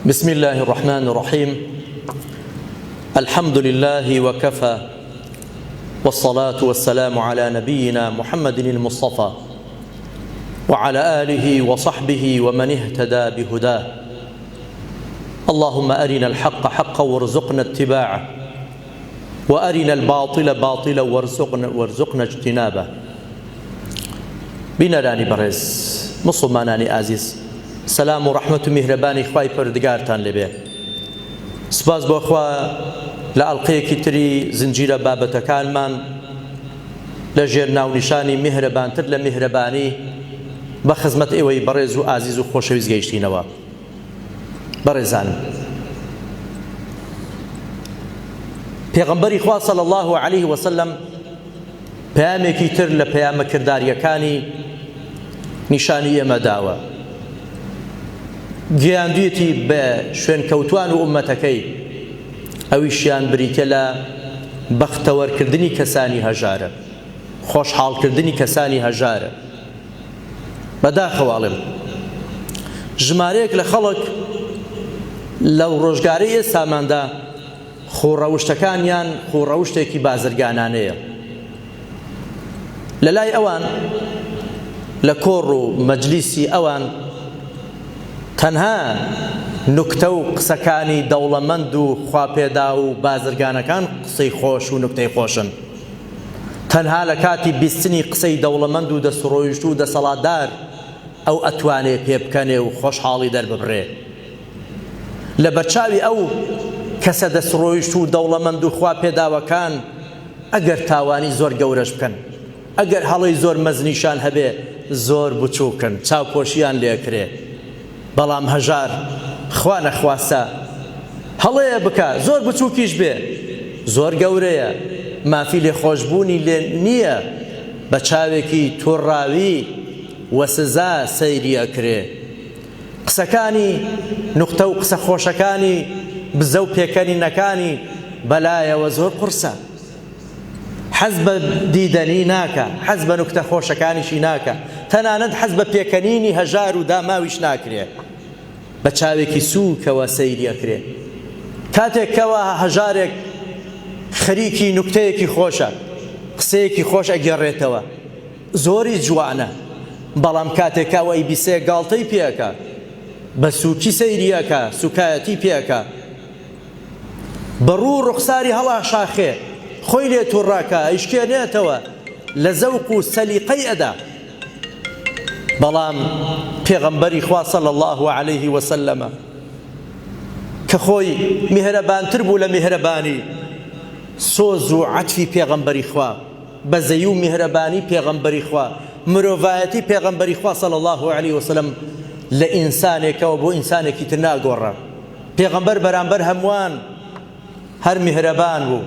بسم الله الرحمن الرحيم الحمد لله وكفى والصلاة والسلام على نبينا محمد المصطفى وعلى آله وصحبه ومن اهتدى بهداه اللهم أرنا الحق حقا وارزقنا اتباعه وأرنا الباطل باطلا وارزقنا, وارزقنا اجتنابه بینەرانی بەڕێز موسڵمانانی ئازیز سەلام و ڕەحمەت و میهرەبانی خوای پەروەردگارتان لێبێ سوپاس بۆ خوا لە ئەڵقەیەکی تری زنجیرە بابەتەکانمان لە ژێر ناونیشانی میهرەبانتر لە میهرەبانی بە خزمەت ئێوەی بەڕێز و ئازیز و خۆشەویست گەیشتینەوە بەڕێزان پێغەمبەری خوا صلی الله علیه وسلم پەیامێکی تر لە پەیامە کردارییەکانی نیشانی ئێمە داوە، گەیاندویەتی بە شوێنکەوتوان و ئوممەتەکەی، ئەویشیان بریتیە لە بەختەوەرکردنی کەسانی هەژارە، خۆشحاڵکردنی کەسانی هەژارە. بەداخەوە ئەڵێم ژمارەیەک لە خەڵک لەو ڕۆژگارەی ئێستاماندا خووڕەوشتەکانیان خووڕەوشتێکی بازرگانانەیە. لە لای ئەوان لە کۆڕ و مەجلیسی ئەوان تەنها نوکتە و قسەکانی دەوڵەمەند و خواپێداو و بازرگانەکان قسەی خۆش و نوکتەی خۆشن. تەنها لە کاتی بیستنی قسەی دەوڵەمەند و دەستڕۆیشتوو و دەسەڵاتدار ئەو ئەتوانێ پێبکەنێ و خۆشحاڵی دەرببڕێ. لەبەرچاوی ئەو کەسە دەستڕۆیشتوو و دەوڵەمەند و خوا پێداوەکان ئەگەر تاوانی زۆر گەورەش بکەن، ئەگەر هەڵەی زۆر مەزنیشان هەبێ زۆر بچووکن، چاوپۆشیان لێکرێ. بەڵام هەژار خوا نەخواستە هەڵەیە بکا زۆر بچووکیش بێ زۆر گەورەیە، مافی لێخۆشبوونی لێ نییە، بە چاوێکی توڕاوی و سزا سەیری ئەکرێ. قسەکانی، نوقتە و قسە خۆشەکانی، بزە و پێکەنینەکانی بەلایەوە زۆر قورسە. حەز بە دیدەنی ناکا، حەز بە نوکتە خۆشەکانیشی ناکا، تەنانەت حەز بە پێکەنینی هەژار و داماویش ناکرێ. بە چاوێکی سووکەوە سەیری ئەکرێ. کاتێک کەوا هەژارێک خەریکی نوکتەیەکی خۆشە، قسەیەکی خۆش ئەگێڕێتەوە، زۆری جوانە بەڵام کاتێک کە ئەو ئەیبیسێ گاڵتەی پێ ئەکا بە سوکی سەیری ئەکا سوکایەتی پێ ئەکا بە ڕوو ڕوخساری هەڵاشاخێ خۆی لێ توڕاکا ئەیشکێنێتەوە لە زەوق و سەلیقەی ئەدا بەڵام پێغەمبەری خوا صلی الله علیه وسلم کە خۆی میهرەبانتر بوو لە میهرەبانی سۆز و عەتفی پێغەمبەری خوا بەزەیی و میهرەبانی پێغەمبەری خوا، مرۆڤایەتی پێغەمبەری خوا صلی اللە علیە وسلم لە ئینسانێکەوە بۆ ئینسانێکی تر ناگۆڕا. پێغەمبەر بەرامبەر هەمووان هەر میهرەبان بوو،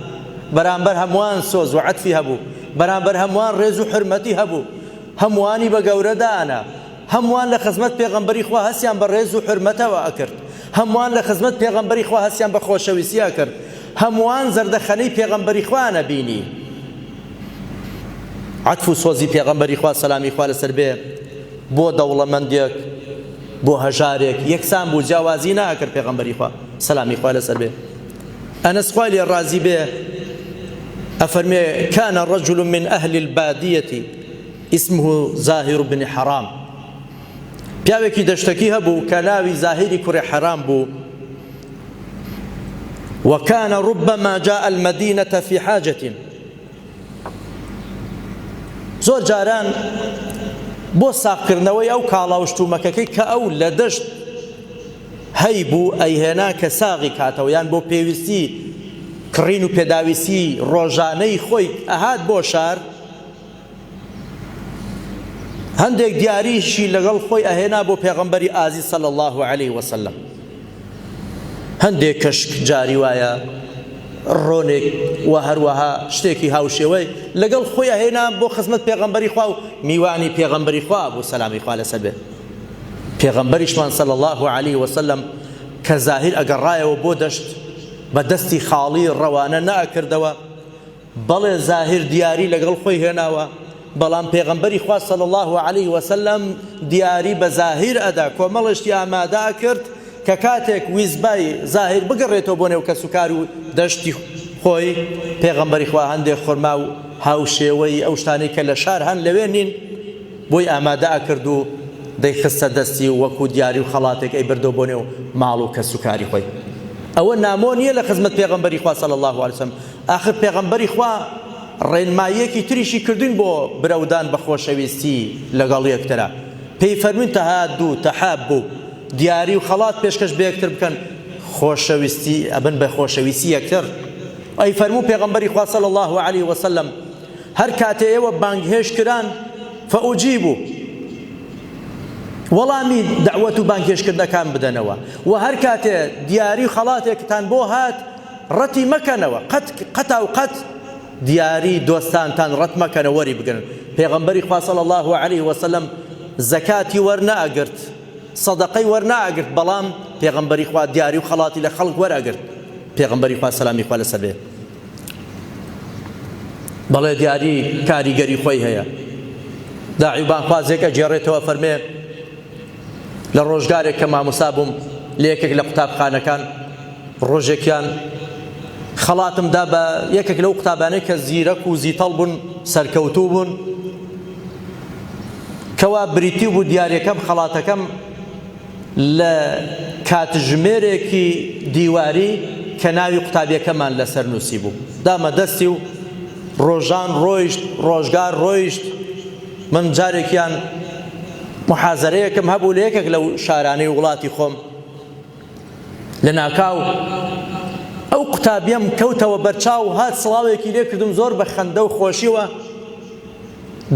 بەرامبەر هەمووان سۆز و عەتفی هەبوو، بەرامبەر هەمووان ڕێز و حورمەتی هەبوو، هەمووانی بە گەورە دانا، هەمووان لە خزمەت پێغەمبەری خوا هەستیان بە ڕێز و حورمەتەوە ئەکرد، هەمووان لە خزمەت پێغەمبەری خوا هەستیان بە خۆشەویستی ئەکرد، هەمووان زەردەخەنەی پێغەمبەری خوایان ئەبینی. عەتف و سۆزی پێغەمبەری خوا سەلامی خوا لەسەر بێ بۆ دەوڵەمەندێک بۆ هەژارێک یەکسان بوو، جیاوازی ناکرد پێغەمبەری خوا سەلامی خوا لەسەر بێ. ئەنەس خوای لێ ڕازی بێ ئەفەرمێ کان رجل من أهل البادية اسمه زاهر بن حرام پیاوێکی دەشتەکی هەبوو کە ناوی زاهیری کوڕی حەرام بوو وكان ربما جاء المدينة في حاجة زۆر جاران بۆ ساقکردنەوەی ئەو کاڵا و شتومەکەکەی کە ئەو لە دەشت هەیبوو ئەیهێنا کە ساغی کاتەوە یان بۆ پێویستی کڕین و پێداویستی ڕۆژانەی خۆی ئەهات بۆ شار هەندێک دیاریشی لەگەڵ خۆی ئەهێنا بۆ پێغەمبەری ئازیز صلی اللە علیه وسلم هەندێک کەشک جاری وایە ڕۆنێک و هەروەها شتێکی هاوشێوەی لەگەڵ خۆی ئەهێنا بۆ خزمەت پێغەمبەری خوا و میوانی پێغەمبەری خوا بوو سەلامی خوا لەسەر بێ پێغەمبەریشمان صلی الله علیه وسلم کە زاهیر ئەگەڕایەوە بۆ دەشت بە دەستی خاڵی ڕەوانە نەئەکردەوە بەڵێ زاهیر دیاری لەگەڵ خۆی هێناوە بەڵام پێغەمبەری خوا صلی اللە علیه وسلم دیاری بە زاهیر ئەدا کۆمەڵێ شتی ئامادە ئەکرد کە. کە کاتێک ویستبای زاهیر بگەڕێتەوە بۆ نێو کەسوکار و دەشتی خۆی، پێغەمبەری خوا هەندێک خورما و هاوشێوەی ئەو شتانەی کە لە شار هەن لەوێ نین بۆی ئامادە ئەکرد و دەیخستە دەستی و وەکو دیاری و خەڵاتێک ئەیبردەوە بۆ نێو ماڵ و کەسوکاری خۆی. ئەوە نامۆ نییە لە خزمەت پێغەمبەری خوا صلی اللە علیە وسلم، ئاخر پێغەمبەری خوا ڕێنماییەکی تریشی کردوین بۆ برەودان بە خۆشەویستی لەگەڵ یەکترا، پێی فەرمووین تهادو تحابو، دیاری و خەڵات پێشکەش بە یەکتر بکەن خۆشەویستی ئەبن بە خۆشەویستی یەکتر. ئەی فەرموو پێغەمبەری خوا صلی اللە علیه وسلم هەر کاتێ ئێوە بانگهێشت کران فأجیبوا وەڵامی دەعوەت و بانگهێشتکردنەکان بدەنەوە و هەر کاتێ دیاری و خەڵاتێکتان بۆ هات ڕەتی مەکەنەوە قەت قەتا و قەت دیاری دۆستانتان ڕەت مەکەنە وەری بگرن پێغەمبەری خوا صلی الله علیه وسلم زەکاتی وەرنەئەگرت سەدەقەی وەرنەئەگرت بەڵام پێغەمبەری خوا دیاری و خەڵاتی لە خەڵک وەرئەگرت پێغەمبەری خوا سەلامی خوا لەسەر بێ بەڵێ دیاری کاریگەری خۆی هەیە داعی و بانخوازێک ئەگێڕێتەوە فەرمێ لە ڕۆژگارێک کە مامۆستا بووم لە یەکێک لە قوتابخانەکان ڕۆژێکیان خەڵاتم دا بە یەکێک لەو قوتابانەی کە زیرەک و زیتەڵ بوون سەرکەوتوو بوون کەوا بریتی بوو دیارەکەم خەڵاتەکەم لە کاتژمێرێکی دیواری کە ناوی قوتابیەکەمان لەسەر نووسی بوو دامە دەستی و ڕۆژان ڕۆیشت ڕۆژگار ڕۆیشت من جارێکیان محازەرەیەکم هەبوو لە یەکێک لەو شارانەی وڵاتی خۆم لە ناکاو ئەو قوتابیەم کەوتەوە بەرچاو هات سڵاوێکی لێ کردم زۆر بە خەندە و خۆشیەوە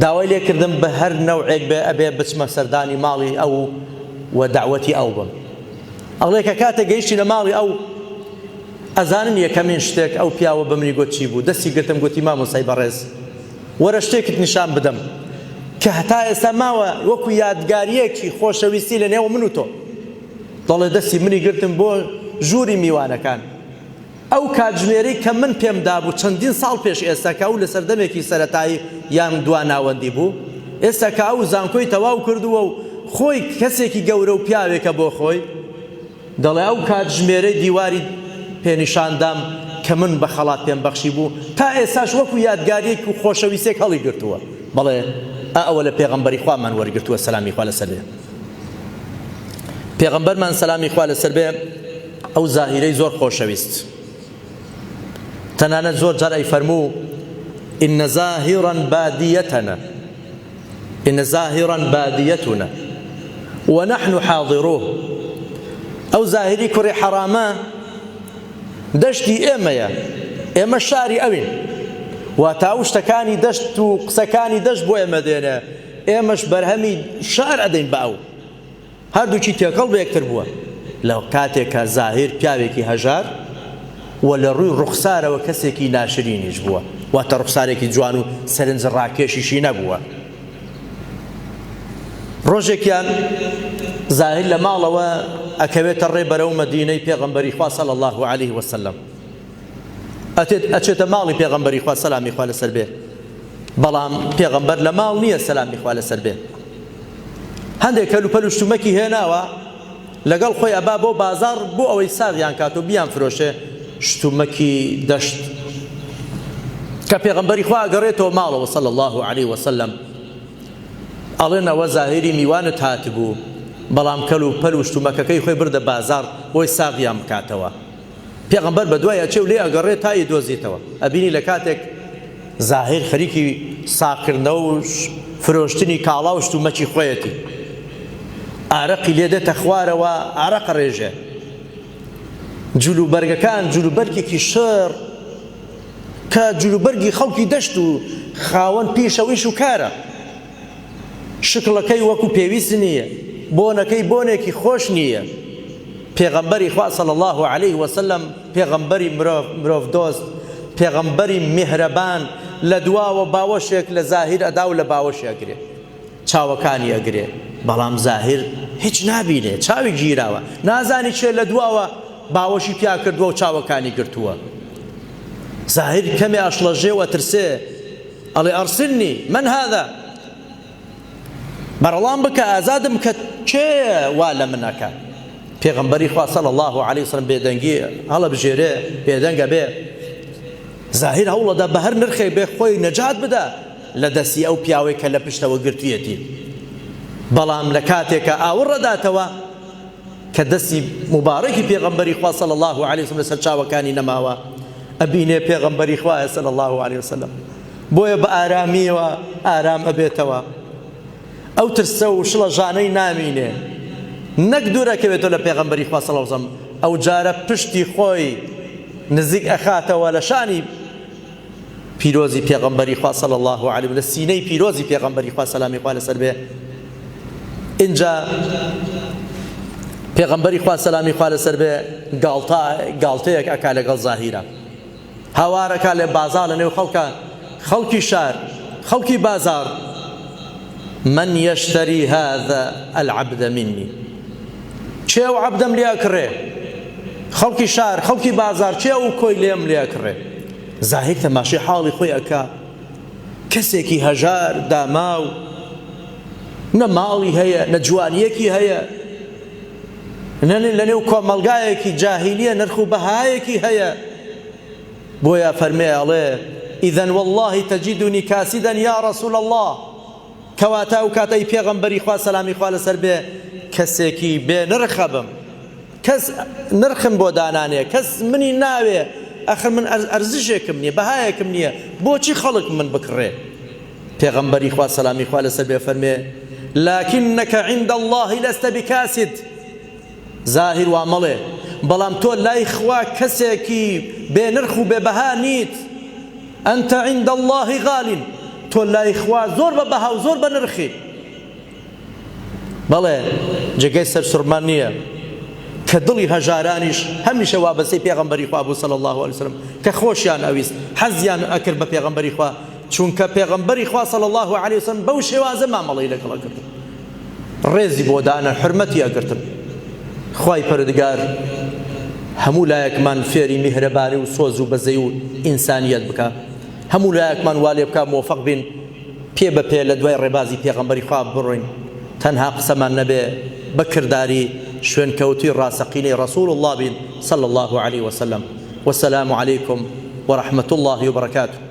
داوای لێ کردم بە هەر نەوعێک بێ ئەبێ بچمە سەردانی ماڵی ئەو و دەعوەتی ئەو بم. ئەڵێ کە کاتێک گەیشتینە ماڵی ئەو ئەزانن یەکەمین شتێک ئەو پیاوە بە منی گوت چی بوو؟ دەستی گرتم گوتی مامۆستای بەڕێز وەرە شتێکت نیشان بدەم کە هەتا ئێستا ماوە وەکو یادگارییەکی خۆشەویستی لە نێو من و تۆ. دەڵێ دەستی منی گرتم بۆ ژووری میوانەکان. ئەو کاتژمێرەی کە من پێم دابوو چەندین ساڵ پێش ئێستا کە ئەو لە سەردەمێکی سەرەتایی یان دوا ناوەندی بوو، ئێستا کە ئەو زانکۆی تەواو کردووە و خۆی کەسێکی گەورە و پیاوێکە بۆ خۆی، دەڵێ ئەو کاتژمێرەی دیواری پێ نیشان دام کە من بە خەڵات پێم بەخشیبوو، تا ئێستاش وەکو یادگارییەک و خۆشەویستییەک هەڵیگرتووە. بەڵێ ئا ئەوە لە پێغەمبەری خوامان وەرگرتووە سەلامی خوا لەسەر بێ. پێغەمبەرمان سەلامی خوا لەسەر بێ ئەو زاهیرەی زۆر خۆشەویست تەنانەت زۆر جار ئەی فەرموو إن زاهرا باديتنا إن زاهرا باديتنا ونحن حاضروه ئەو زاهری کوڕی حەرامە دەشتی ئێمەیە ئێمە شاری ئەوین واتە ئەو شتەکانی دەشت و قسەکانی دەشت بۆ ئێمە دێنێ ئێمەش بەرهەمی شار ئەدەین بە ئەو. هەردووکی تێکەڵ بە یەکتر بووە. لە کاتێکا زاهیر پیاوێکی هەژار و لە ڕووی ڕوخسارەوە کەسێکی ناشرینیش بووە، واتە ڕوخسارێکی جوان و سەرنج ڕاکێشیشی نەبووە. ڕۆژێکیان زاهیر لە ماڵەوە ئەکەوێتە ڕێ بەرەو مەدینەی پێغەمبەری خوا صلی اللە علیه وسلم. ئەتێت ئەچێتە ماڵی پێغەمبەری خوا سەلامی خوا لەسەر بێ بەڵام پێغەمبەر لە ماڵ نییە سەلامی خوا لەسەر بێ هەندێک کەلوپەل و شتومەکی هێناوە لەگەڵ خۆی ئەبا بۆ بازاڕ بۆ ئەوەی ساغیان کات و بیان فرۆشێ شتومەکی دەشت کە پێغەمبەری خوا ئەگەڕێتەوە ماڵەوە صلی الله علیه وسلم ئەڵێن ئەوە زاهیری میوانت هاتبوو بەڵام کەل و پەل و شتومەکەکەی خۆی بردە بازاڕ بۆی ساغیان بکاتەوە پێغەمبەر بەدوای ئەچێ و لێ ئەگەڕێ تا ئەیدۆزیتەوە ئەبینی لە کاتێک زاهیر خەریکی ساغکردنەوە و فرۆشتنی کاڵا و شتومەکی خۆیەتی ئارەقی لێ دێتە خوارەوە ئارەقە ڕێژێ جلوبەرگەکان جلوبەرگێکی شڕ کە جلوبەرگی خەڵکی دەشت و خاوەن پیشە و ئیش و کارە شکڵەکەی وەکو پێویست نییە، بۆنەکەی بۆنێکی خۆش نییە. پێغەمبەری خوا صلی اللە علیه وسلم پێغەمبەری مرۆڤ مرۆڤ دۆست، پێغەمبەری میهرەبان لە دواوە باوەشێک لە زاهیر ئەدا و لە باوەشی ئەگرێ. چاوەکانی ئەگرێ، بەڵام زاهیر هیچ نابینێ، چاوی گیراوە، نازانی کێ لە دواوە باوەشی پیا کردووە و چاوەکانی گرتووە. زاهیر کەمێ ئەشڵەژێ و ئەترسێ، ئەڵێ ئەرسلنی من هذا بەرەڵام بکە ئازادم کە کێیە وا لە من ئەکا. پێغەمبەری خوا صلی اللە علیە وسلم بێدەنگی هەڵەبژێرێ، بێدەنگ ئەبێ. زاهیر هەوڵەدا بە هەر نرخێک بێ خۆی نەجات بدا لە دەستی ئەو پیاوەی کە لە پشتەوە گرتویەتی. بەڵام لە کاتێکا ئاوڕ ئەداتەوە کە دەستی موبارەکی پێغەمبەری خوا صلی اللە علیە وسلم لەسەر چاوەکانی نەماوە، ئەبینێ پێغەمبەری خوایە صلی اللە علیە وسلم. بۆیە بە ئارامیەوە ئارام ئەبێتەوە. ئەو ترسە و شڵەژانەی نامینێ نەک دوور ئەکەوێتەوە لە پێغەمبەری خوا صلی اللە علیە وسلم ئەو جارە پشتی خۆی نزیک ئەخاتەوە لە شانی پیرۆزی پێغەمبەری خوا صلی اللە علیه لە سینەی پیرۆزی پێغەمبەری خوا سەلامی خوا لەسەر بێ ئینجا پێغەمبەری خوا سەلامی خوا لەسەر بێ گاڵتا گاڵتەیەک ئەکا لەگەڵ زاهیرە هاوارەکا لە بازاڕ لە نێو خەڵکا خەڵکی شار خەڵکی بازاڕ من یشتری هذا العبد منی کێ ئەو عەبدەم لێ ئەکڕێ خەڵکی شار خەڵکی بازاڕ کێ ئەو کۆیلەیەم لێ ئەکڕێ زاهیر تەماشای حاڵی خۆی ئەکا کەسێکی هەژار داماو نە ماڵی هەیە نە جوانیەکی هەیە نە لەنێو کۆمەڵگایەکی جاهیلیە نرخ و بەهایەکی هەیە بۆیە فەرمێ ئەڵێ ئیذن واللە تجدنی کاسدا یا رسول اللە کەواتە ئەو کاتەی پێغەمبەری خوا سەلامی خوا لەسەر بێ کەسێکی بێ نرخە بم کەس نرخم بۆ دانانێ کەس منی ناوێ ئەخر من ئەرزشێکم نییە بەهایەکم نییە بۆچی خەڵک من بکڕێ پێغەمبەری خوا سەلامی خوا لەسەر بێ فەرمێ لكنك عند الله لست بكاسد زاهیر وا مەڵێ بەڵام تۆ لای خوا کەسێکی بێ نرخ و بێ بەها نیت أنت عند الله غال تۆ لای خوا زۆر بە بەها و زۆر بە نرخی بەڵێ جێگەی سەرسوڕمان نییە کە دڵی هەژارانیش هەمیشە وابەستەی پێغەمبەری خوا بوو صلی الله علیه وسلم کە خۆشیان ئەویست حەزیان ئەکرد بە پێغەمبەری خوا چونکە پێغەمبەری خوا صلی الله علیه وسلم بەو شێوازە مامەڵەی لەگەڵ ئەکردن ڕێزی بۆ دانە حرمەتی ئەگرتن خوای پەروەردگار هەموو لایەکمان فێری میهرەبانی و سۆز و بەزەی و ئینسانیەت بکە هەموو لایەکمان وا لێ بکە مۆفەق بین پێ بە پێ لە دوای ڕێبازی پێغەمبەری خوا بڕۆین تەنها قسەمان نەبێ بە کرداری شوێنکەوتووی ڕاستەقینەی ڕسول اللە بین صلی اللە علیه وسلم والسلام علیکم ورحمة اللە وبرکاته.